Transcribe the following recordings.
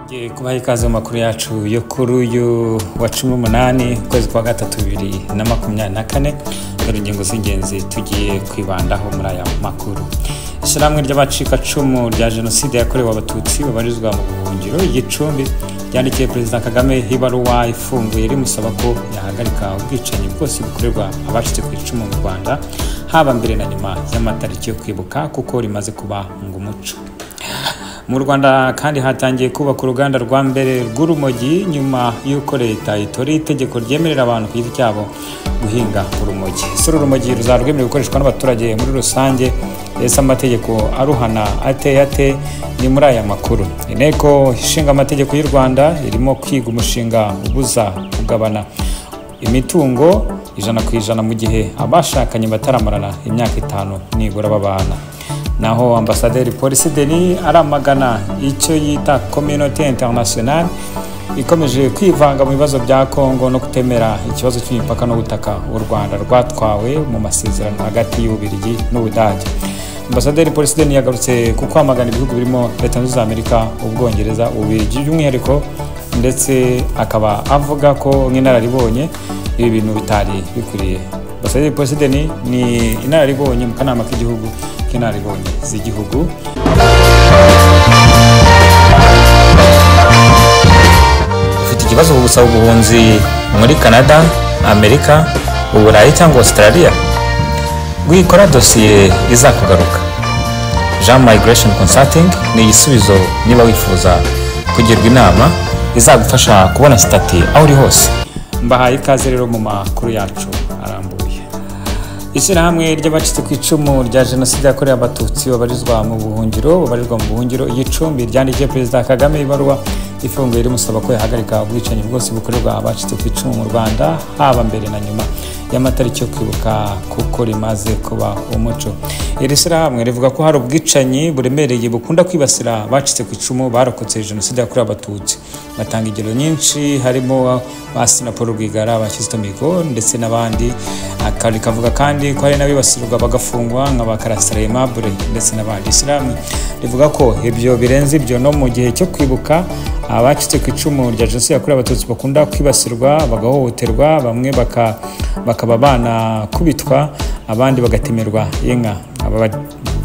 Kubaha ikaze mu makuru yacu yo kuri uyu wa 18 ukwezi kwa gatatu 2024. Dore ingingo z'ingenzi tugiye kwibandaho muri aya makuru. Ishyirahamwe ry'abacikacumu rya Jenoside yakorewe Abatutsi babarizwa mu buhungiro Gicumbi ryandikiye Perezida Kagame ibaruwa ifunguye rimusaba ko yahagarika ubwicanyi bwose bukorerwa abacitse ku icumu mu Rwanda, haba mbere na nyuma y'amatariki yo kwibuka, kuko rimaze kuba umuco. Mu Rwanda kandi hatangiye kubaka uruganda rwa mbere rw'urumogi nyuma y'uko leta itoreye itegeko ryemerera abantu ku giti cyabo guhinga urumogi. Ese urumogi ruzaba rwemerewe gukoreshwa n'abaturage muri rusange? Ese amategeko aruhana ateye ate? Ni muri aya makuru. Inteko ishinga amategeko y'u Rwanda irimo kwiga umushinga ubuza kugabana imitungo 100% mu gihe abashakanye bataramarana imyaka 5 nibura babana. Naho Ambasaderi Polisi Denis aramagana icyo yita Communauté Internationale ikomeje kwivanga mu bibazo bya Kongo no kutemera ikibazo cy'imipaka n'ubutaka u Rwanda rwatwawe mu masezerano hagati y'Ububiligi n'Ubudage. Ambasaderi Polisi Denis yagarutse ku kwamagana ibihugu birimo Leta Zunze Amerika, Ubwongereza, Ububiligi by'umwihariko, ndetse akaba avuga ko nk'inararibonye ibi bintu bitari bikwiriye. Ambasaderi Polisi Denis ni inararibonye mu kanama k'igihugu k'inararibonye z'igihugu. Ufite ikibazo ku gusaba ubuhunzi muri Canada, Amerika, Uburayi cyangwa Australia? Wikora dosiye izakugaruka. Jean Migration Consulting ni igisubizo niba wifuza kugirwa inama izagufasha kubona sitati aho uri hose. Mbahaye ikaze rero mu makuru yacu arambuye. Ishyirahamwe ry'abacitse ku icumu rya Jenoside yakorewe Abatutsi babarizwa mu buhungiro Gicumbi ryandikiye Perezida Kagame ibaruwa ifunguye rimusaba ko yahagarika ubwicanyi bwose bukorerwa abacitse ku icumu mu Rwanda, haba mbere na nyuma y'amatariki yo kwibuka, kuko rimaze kuba umuco. Iri shyirahamwe rivuga ko hari ubwicanyi buremereye bukunda kwibasira abacitse ku icumu barokotse Jenoside yakorewe Abatutsi. Batanga ingero nyinshi harimo ba Sina Paul Rwigara, ba Kizito Mihigo ndetse n'abandi. Rikavuga kandi ko hari n'abibasirwa bagafungwa nka ba Karasira Aimable ndetse n'abandi. Ishyirahamwe rivuga ko ibyo birenze ibyo no mu gihe cyo kwibuka abacitse ku icumu rya Jenoside yakorewe Abatutsi bakunda kwibasirwa bagahohoterwa, bamwe bakaba banakubitwa, abandi bagatemerwa inka. Aba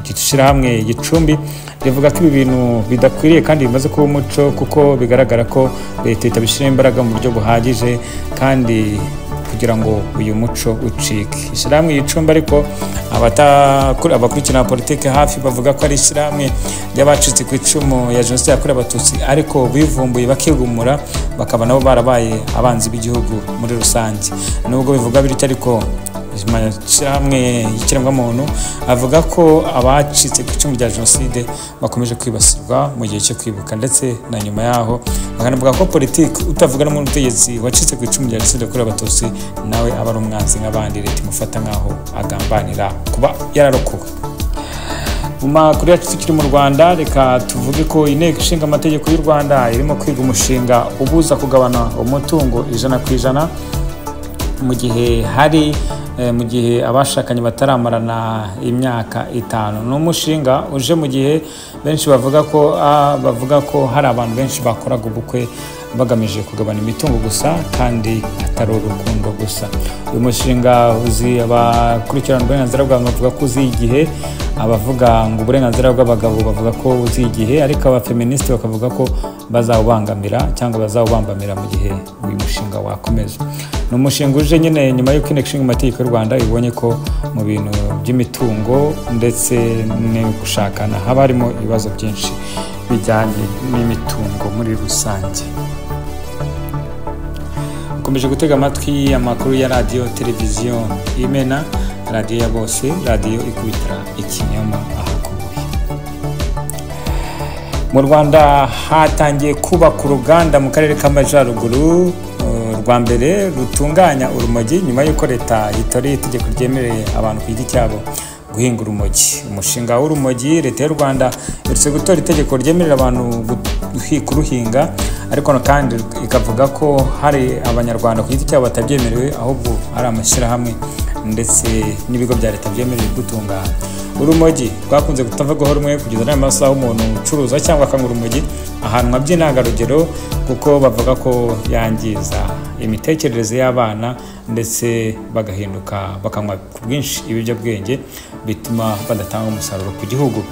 ishyirahamwe Gicumbi rivuga ko ibi bintu bidakwiriye kandi bimaze kuba umuco, kuko bigaragara ko leta itabishyiramo imbaraga mu buryo buhagije kandi kugira ngo uyu muco ucike. Ishyirahamwe Gicumbi ariko abakurikirana politiki hafi bavuga ko ari ishyirahamwe ry'abacitse ku icumu ya Jenoside yakorewe Abatutsi, ariko bivumbuye bakigumura bakaba nabo barabaye abanzi b'igihugu muri rusange. Nubwo bivuga bityo ariko ishyirahamwe y'ikiremwamuntu avuga ko abacitse ku icumu rya Jenoside bakomeje kwibasirwa mu gihe cyo kwibuka ndetse na nyuma yaho, bakanavuga ko politiki utavuga n'umutegetsi wacitse ku icumu rya Jenoside yakorewe Abatutsi nawe aba ari umwanzi nk'abandi, leta imufata nk'aho agambanira kuba yararokowe. Mu makuru yacu tukiri mu Rwanda, reka tuvuge ko Inteko Ishinga Amategeko y'u Rwanda irimo kwiga umushinga ubuza kugabana umutungo 100% mu gihe hari mu gihe abashakanye bataramarana imyaka 5. Ni umushinga uje mu gihe benshi bavuga ko hari abantu benshi bakoraga ubukwe bagamije kugabana imitungo gusa kandi atari urukundo gusa. Uyu mushinga uzi abakurikirana uburenganzira bwabo bavuga ko uzi igihe, abavuga ngo uburenganzira bw'abagabo bavuga ko uzi igihe, ariko abafeministi bakavuga ko bazawubangamira cyangwa bazawubambamira mu gihe uyu mushinga wakomeza. Ni umushinga uje nyine nyuma y'uko Inteko Ishinga Amategeko y'u Rwanda ibonye ko mu bintu by'imitungo ndetse no gushakana haba harimo ibibazo byinshi bijyanye n'imitungo muri rusange. Ukomeje gutega amatwi amakuru ya radiyo televiziyo Imena, radiyo ya bose, radiyo ikubitira ikinyoma ahakubuye. Mu Rwanda hatangiye kubaka uruganda mu karere k'Amajyaruguru rwa mbere rutunganya urumogi nyuma y'uko leta itoreye itegeko ryemereye abantu ku giti cyabo guhinga urumogi. Umushinga w'urumogi leta y'u Rwanda iherutse gutora itegeko ryemerera abantu kuruhinga, ariko kandi ikavuga ko hari abanyarwanda ku giti cyabo batabyemerewe, ahubwo ari amashyirahamwe ndetse n'ibigo bya leta byemerewe gutunganya. Urumogi rwakunze kutavugwaho rumwe kugeza n'aya masaha, umuntu ucuruza cyangwa akanywa urumogi ahanwa by'intangarugero, kuko bavuga ko yangiza imitekerereze y'abana ndetse bagahinduka bakanywa ku bwinshi ibiyobyabwenge bituma badatanga umusaruro ku gihugu.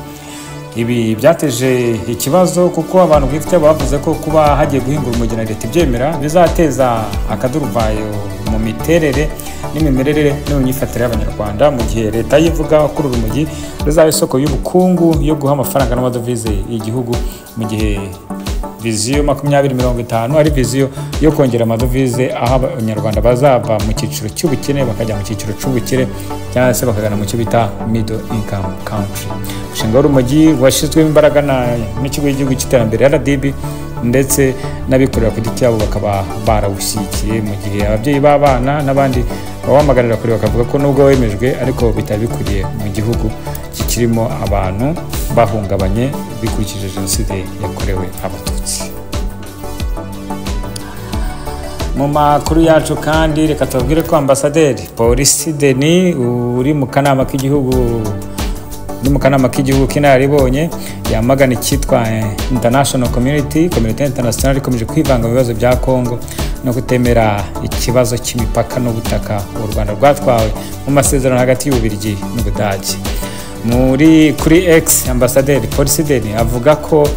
Ibi byateje ikibazo kuko abantu bwite bavuze ko kuba hagiye guhingura urumogi na leta ibyemera bizateza akaduruvayo mu miterere n'imimerere no mu myifatire y'Abanyarwanda, mu gihe leta yivuga ko urumogi ruzaba isoko y'ubukungu yo guha amafaranga n'amadovize y'igihugu, mu gihe viziyo 2050 ari viziyo yo kongera amadovize, aho Abanyarwanda bazava mu cyiciro cy'ubukene bakajya mu cyiciro cy'ubukire, cyangwa se bakagana mu cyo bita middle income country. Umushinga w'urumogi washyizwemo imbaraga n'ikigo cy'igihugu cy'iterambere RDB ndetse n'abikorera ku giti cyabo bakaba barawushyigikiye, mu gihe ababyeyi b'abana n'abandi bawamaganira kure bakavuga ko nubwo wemejwe ariko bitari bikwiriye mu gihugu kikirimo abantu bahungabanye bikurikije jenoside yakorewe Abatutsi. Mu makuru yacu kandi reka tubabwire ko ambasaderi Polisi Denis uri mu kanama k'igihugu k'inararibonye yamagana icyitwa International Community, Community International ikomeje kwivanga mu bibazo bya Congo no kutemera ikibazo cy'imipaka n'ubutaka u Rwanda rwatwawe mu masezerano hagati y'Ububiligi n'Ubudage. Kuri X, ambasaderi Polisi Denis avuga ko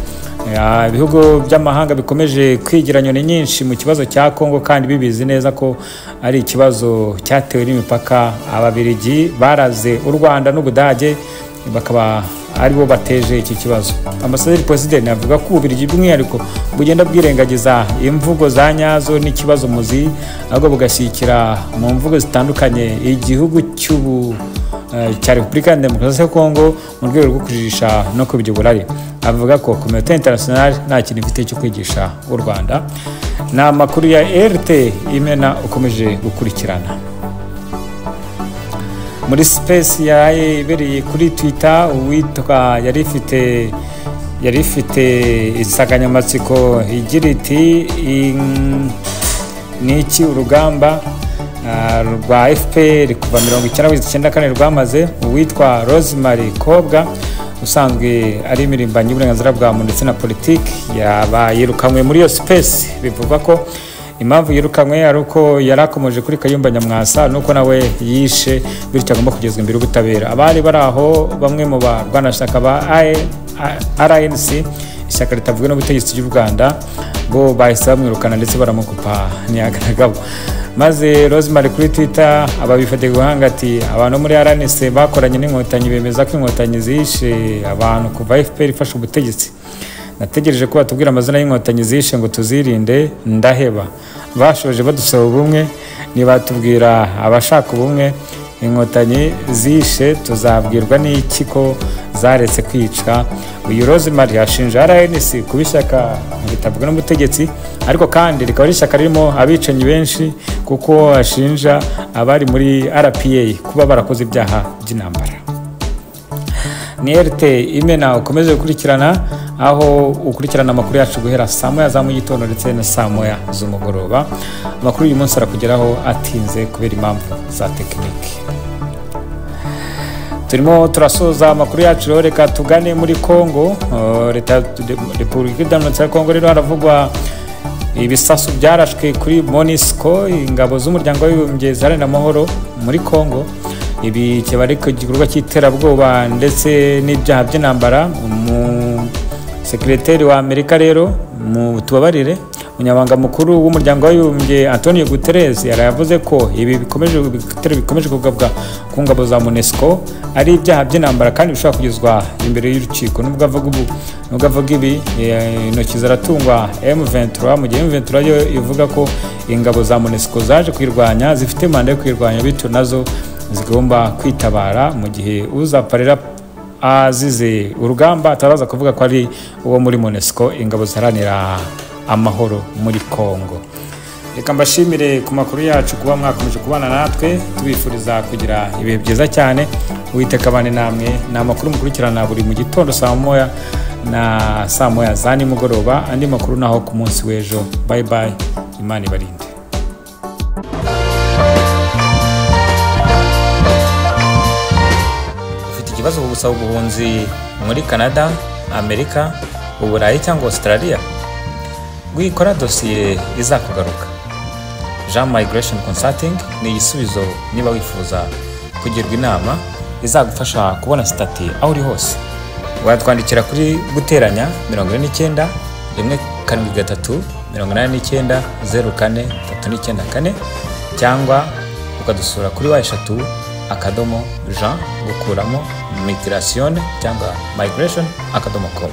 ibihugu by'amahanga bikomeje kwigira nyoni nyinshi mu kibazo cya Congo, kandi bibizi neza ko ari ikibazo cyatewe n'imipaka Ababiligi baraze u Rwanda n'Ubudage bakaba aribo bateje iki kibazo. Ambasaderi Polisi Denis avuga ko Ububiligi by'umwihariko bugenda bwirengagiza imvugo za nyazo n'ikibazo muzi, ahubwo bugashyigikira mu mvugo zitandukanye igihugu cya Repubulika ya Demokarasi ya Kongo mu rwego rwo kujijisha no kubya uburari. Avuga ko Communauté Internationale nta kintu ifite cyo kwigisha u Rwanda. Ni amakuru ya RT Imena ukomeje gukurikirana. Muri space yabereye kuri Twitter, uwitwa yari ifite insanganyamatsiko igira iti niki urugamba rwa FPR kuva 1994 rwamaze. Uwitwa Rosemary Kobwa usanzwe ari imirimbanyi y'uburenganzira bwa muntu ndetse na politiki yaba yirukanwe muri iyo space. Bivugwa ko impamvu yirukanwe ari uko yarakomeje kuri Kayumba Nyamwasa nuko nawe yishe, bityo agomba kugezwa imbere y'ubutabera. Abari bari aho bamwe mu barwanashyaka ba RNC, ishyaka ritavuga n'ubutegetsi by'u Rwanda, bo bahise bamwirukana ndetse baramukupa ntiyagaragabo. Maze Rosemary kuri Twitter ababifatiye guhanga ati abantu muri RNC bakoranye n'inkotanyi bemeza ko inkotanyi zishe abantu kuva FPR ifashe ubutegetsi. Nategereje ko batubwira amazina y'inkotanyi zishe ngo tuzirinde, ndaheba. Bashoje badusaba ubumwe, nibatubwira abashaka ubumwe inkotanyi zishe tuzabwirwa n'iki ko zaretse kwica. Uyu Rosemary ashinja RNC kuba ishyaka ritavuga n'ubutegetsi, ariko kandi rikaba ari ishyaka ririmo abicanyi benshi, kuko ashinja abari muri RPA kuba barakoze ibyaha by'intambara. Ni RT Imena ukomeze gukurikirana, aho ukurikirana amakuru yacu guhera saa moya za mu gitondo ndetse na saa moya z'umugoroba. Amakuru uyu munsi arakugeraho atinze kubera impamvu za tekiniki. Turimo turasoza amakuru yacu, reka tugane muri Kongo. Repubulika Iharanira ya Kongo rero haravugwa ibisasu byarashwe kuri MONUSCO, ingabo z'umuryango w'abibumbye ziharanira amahoro muri Kongo. Ibi kiba ari igikorwa cy'iterabwoba ndetse n'ibyaha by'intambara. Sekreteri wa Amerika rero mu tubabarire, umunyamabanga mukuru w'umuryango w'abibumbye Antonio Guterres yaravuze ko ibi bikomeje kugabwa ku ngabo za MONUSCO ari ibyaha by'intambara kandi bishobora kugezwa imbere y'urukiko. Nubwo avuga ibi, intoki zaratungwa M23, mu gihe M23 yo ivuga ko ingabo za MONUSCO zaje kwirwanya, zifite manda yo kwirwanya, bityo nazo zigomba kwitabara mu gihe uzaparira azize urugamba ataraza kuvuga ko ari uwo muri MONUSCO, ingabo ziharanira amahoro muri Kongo. Reka mbashimire ku makuru yacu kuba mwakomeje kubana natwe, tubifuriza kugira ibihe byiza cyane. Uwiteka abane namwe. Ni amakuru mukurikirana buri mu gitondo saa moya na saa moya za nimugoroba. Andi makuru naho ku munsi w'ejo. Bye bye, Imana ibarinde. ikibazo ku gusaba ubuhunzi muri Canada, Amerika, Uburayi cyangwa Australia? Wikora dosiye izakugaruka. Jean Migration Consulting ni igisubizo niba wifuza kugirwa inama izagufasha kubona sitati aho uri hose. Watwandikira kuri +49 173 89 04 394, cyangwa ukadusura kuri w, .jean gukuramo migration cyangwa migration .com.